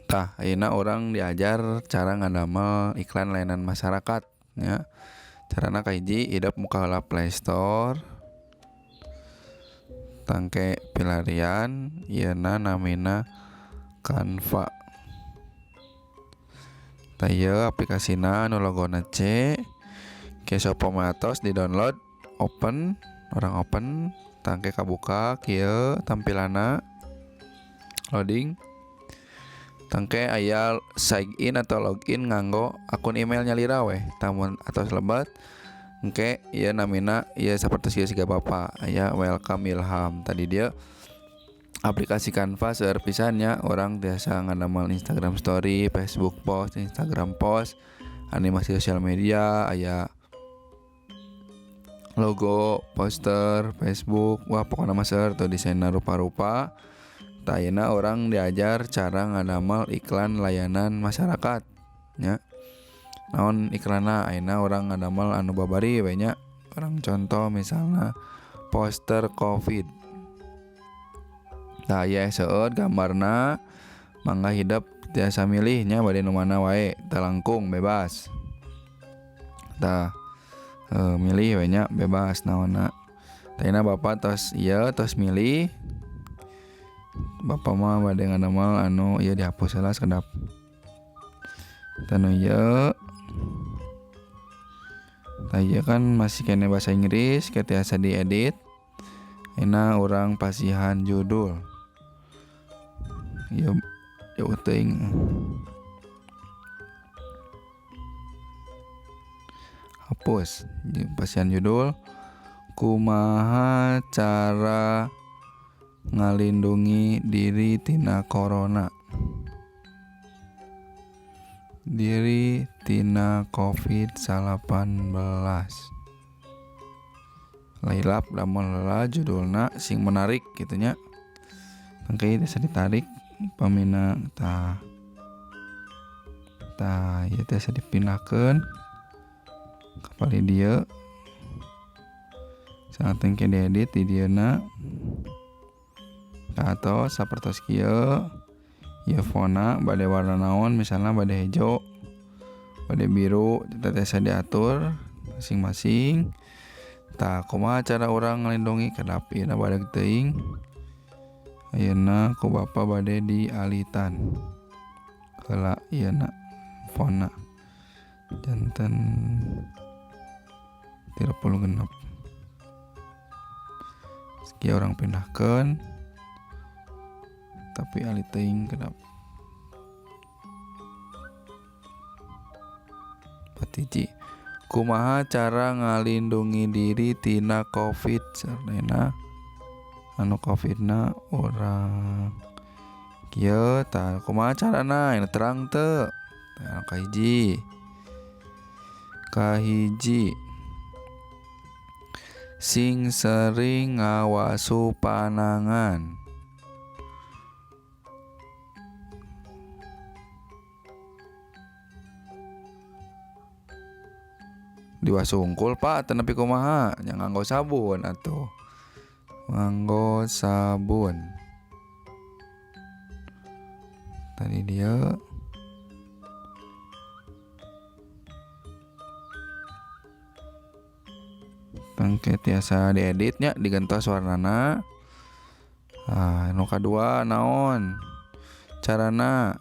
Tah, ayeuna urang diajar cara ngadamel iklan layanan masyarakat nya. Carana kahiji hidep muka heula Play Store. Tangke pilarian ieuna namina Canva. Tah ieu aplikasina anu logona C. Ke sapami atos di download, open, urang open, tangke kabuka kieu tampilanna loading. Tangke aya sign in atau login nganggo akun email nyalira weh. Tamun atos lebet engke ieu namina ieu sapertos ieu siga bapa aya welcome Ilham. Tadi dieu aplikasi Canva seueur pisan nya, urang tiasa ngadamel Instagram story, Facebook post, Instagram post, animasi sosial media, aya logo, poster, Facebook, wah pokona mah seueur tuh desainna rupa-rupa. Tah ayeuna urang diajar cara ngadamel iklan layanan masyarakat nya. Naon iklanna? Ayeuna urang ngadamel anu babari we nya. Urang contoh misalna poster COVID. Tah ieu seueur gambarna, mangga hidep tiasa milih nya bade nu mana wae, teu langkung bebas. Tah milih we nya bebas naonna. Tah ayeuna bapa tos ieu tos milih. Bapa mah bade ngadamel anu ieu dihapus heula sakedap. Tah nu ieu. Tah ieu kan masih keneh bahasa Inggris ke tiasa diedit. Ayeuna urang pasihan judul. Ieu jauh teuing. Hapus pasihan judul kumaha cara ngalindungi diri tina corona, diri tina COVID-19. Lailap damel heula judulna sing menarik kitu nya. Engke tiasa ditarik pamina tah. Tah ieu tiasa dipindahkeun ka palih dieu. Sangat engke diedit di dieuna. Tah atos sapertos kieu. Ieu fonna bade warna naon, misalna bade hejo, bade biru, eta tiasa diatur masing-masing. Tah kumaha cara urang ngalindungi kedap ieu badag teuing. Ayeuna ku bapa bade dialitan heula ieuna fonna janten 36. Kieu urang pindahkeun tapi alit teuing kedap. 4. Kumaha cara ngalindungi diri tina COVID? Sarena anu COVID-na urang kieu tah kumaha carana? Anu terang teu? Tah kahiji. Kahiji. Sing sering ngawasu panangan. Diwasu hungkul Pak teu nepi kumaha? Nya nganggo sabun atuh. Nganggo sabun. Tadi dieu tangke tiasa diedit nya digentos warnana. Ah, nu kadua naon? Carana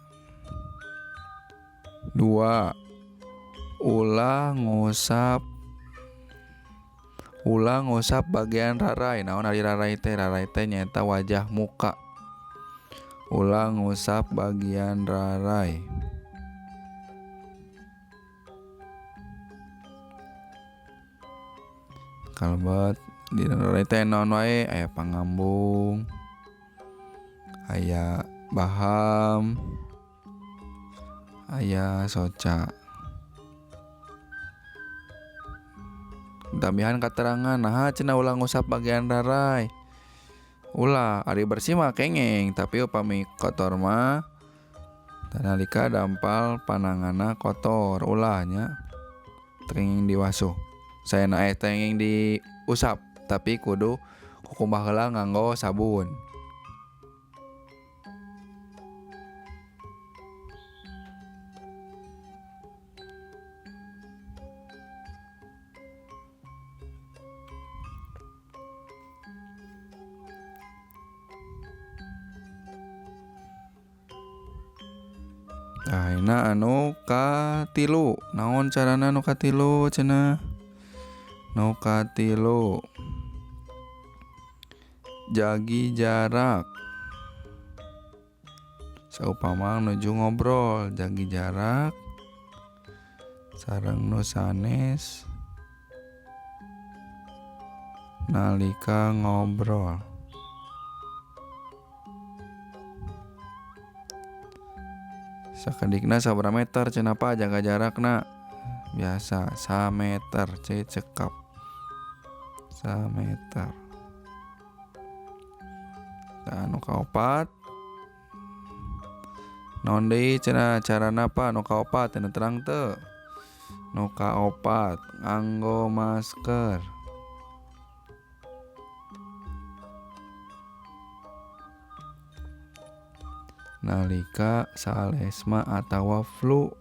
2, ulah ngusap bagian rarai. Naon ari rarai teh? Rarai teh nyaeta wajah muka. Ulah ngusap bagian rarai. Kalebet di rarai teh naon wae? Aya pangambung, aya baham, aya soca. Tambihan katerangan, naha cenah ulah ngusap bagian rarai. Ulah, ari bersih mah kengeng, tapi upami kotor mah tanalika dampal pananganna kotor, ulah nya teu diwasuh. Saena teu diusap, tapi kudu kukumbah heula nganggo sabun. Nah, ayeuna anu katilu, naon carana nu katilu cenah? Nu katilu, jagi jarak. Saupama nuju ngobrol jagi jarak sareng nu sanes nalika ngobrol. Sakedikna sabaraha meter cenah Pak jaga jarakna? Biasa sameter ce cekap sameter. Tah anu kaopat naon deui cenah carana Pak nu kaopat anu terang teu? Nu kaopat nganggo masker. Nalika salesma atawa flu.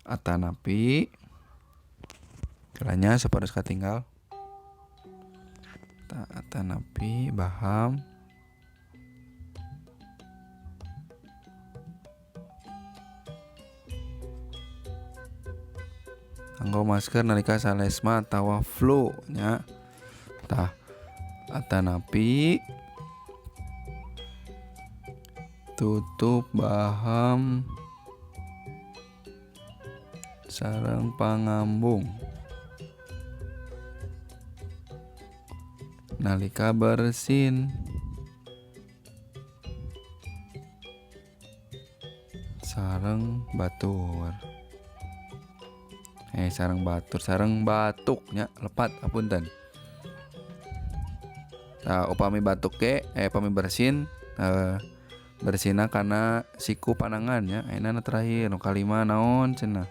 Atanapi kiranya saparos katinggal. Ta atanapi baham nganggo masker nalika salesma atawa flu nya. Tah atanapi tutup baham sareng pangambung nalika bersin sareng batur. Sareng batur, sareng batuk nya lepat apunten. Tah upami batuk ge upami bersin bersihna kana siku panangan nya. Ayeuna nu terakhir nu kalima naon cenah?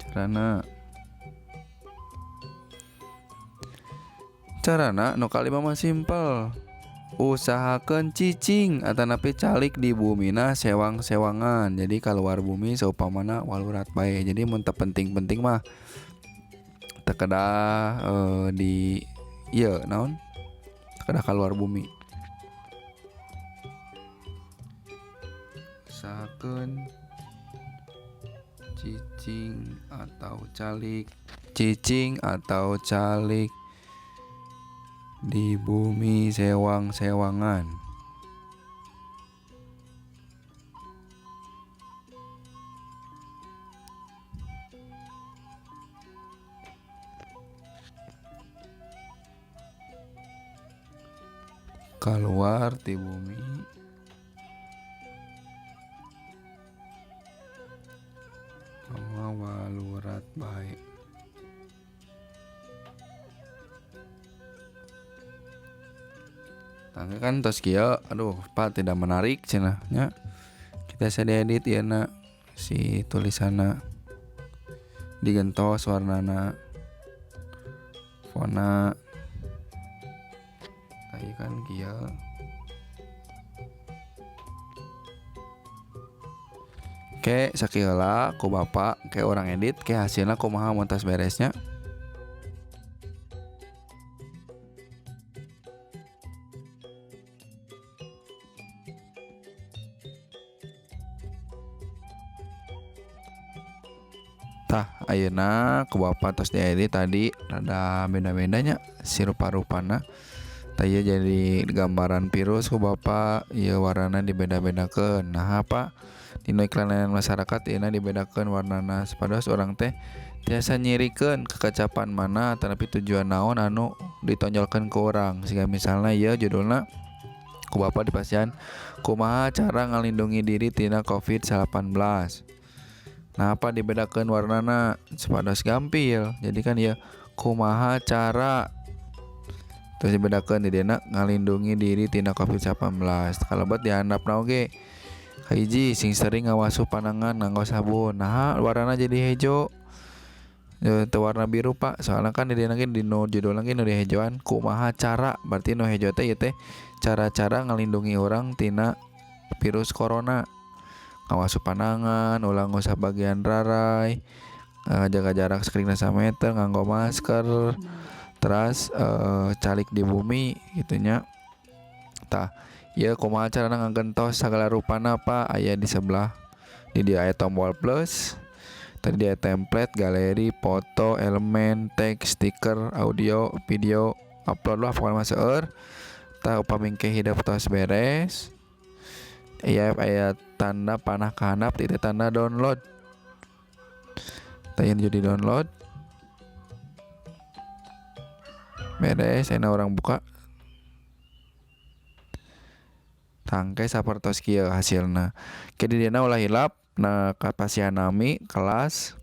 Carana. Carana nu kalima mah simpel. Usahakeun cicing atanapi calik di bumina sewang-sewangan. Jadi kaluar bumi saupamana walurat bae. Jadi mun teu penting-penting mah teu kedah di ieu naon? Teu kedah kaluar bumi. Usahakeun cicing atau calik, cicing atau calik di bumi sewang-sewangan. Keluar di bumi walurat bae. Tangga kan tos kieu, aduh Pak tidak menarik cenah nya. Kita saya diedit ieu na si tulisanna digentos warnana fona. Tah ieu kan kieu. Ke sakieu heula ku bapak ke urang edit ke hasilna kumaha mun tos beresnya. Tah ayeuna ku bapak tos diedit tadi rada beda-bedanya si rupa-rupana. Tah ieu jadi gambaran virus ku bapak ieu warnana dibeda-bedakeun. Nah apa dina iklan layanan masyarakat ieuna dibedakeun warnana supados urang teh tiasa nyirikeun kekecapan mana tetapi tujuan naon anu ditonjolkeun ku urang. Siga misalna ieu judulna ku bapak dipasihan kumaha cara ngalindungi diri tina COVID-19. Nah apa dibedakeun warnana supados gampil. Jadi kan ieu kumaha cara terus dibedakeun di dina ngalindungi diri tina COVID-19. Kalebet dihandapna oge hiji sing sering ngawasuh panangan nganggo sabun. Nah warnana jadi hejo. Teu warna biru Pak, soalna kan di dina ge dina judulna ge nu dihejoan kumaha cara, berarti nu hejo teh ieu teh cara-cara ngalindungi urang tina virus corona. Ngawasuh panangan, ulah ngusap bagian rarai, Jaga jarak sakedik sameter, nganggo masker, teras calik di bumi gitu nya. Tah, ieu kumaha carana ngagentos sagala rupana, Pak? Aya di sebelah di dieu aya tombol plus. Tadi dia template, galeri, foto, elemen, teks, stiker, audio, video, upload lah pokoknya mah seueur. Tah, upami engke hidep tos beres, aya aya tanda panah ka handap, itu tanda download. Tah, ieu jadi download. Beres, ayeuna urang buka. Tangke sapertos kieu hasilna. Ke di dieuna ulah hilap na kapasihan nami kelas,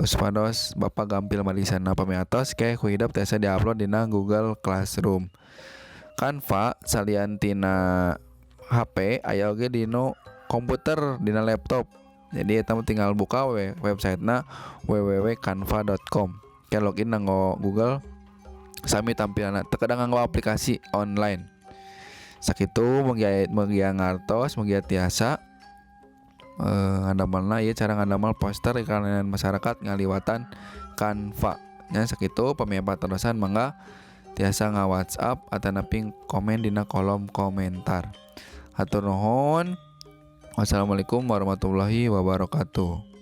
supados Bapak gampil mariksana pami atos ke ku hidep tiasa diupload dina Google Classroom. Canva salian tina HP aya oge dina komputer, dina laptop. Jadi eta mah tinggal buka we websitena www.canva.com. Ke login nganggo Google sami tampilanna, teu kedah nganggo aplikasi online. Sakitu mugia ngartos, mugia tiasa ngadamelna ieu cara ngadamel poster iklanan masyarakat ngaliwatan Canva. Nya sakitu, pami patarosan mangga tiasa nga-WhatsApp atanapi komen dina kolom komentar. Hatur nuhun. Wassalamualaikum warahmatullahi wabarakatuh.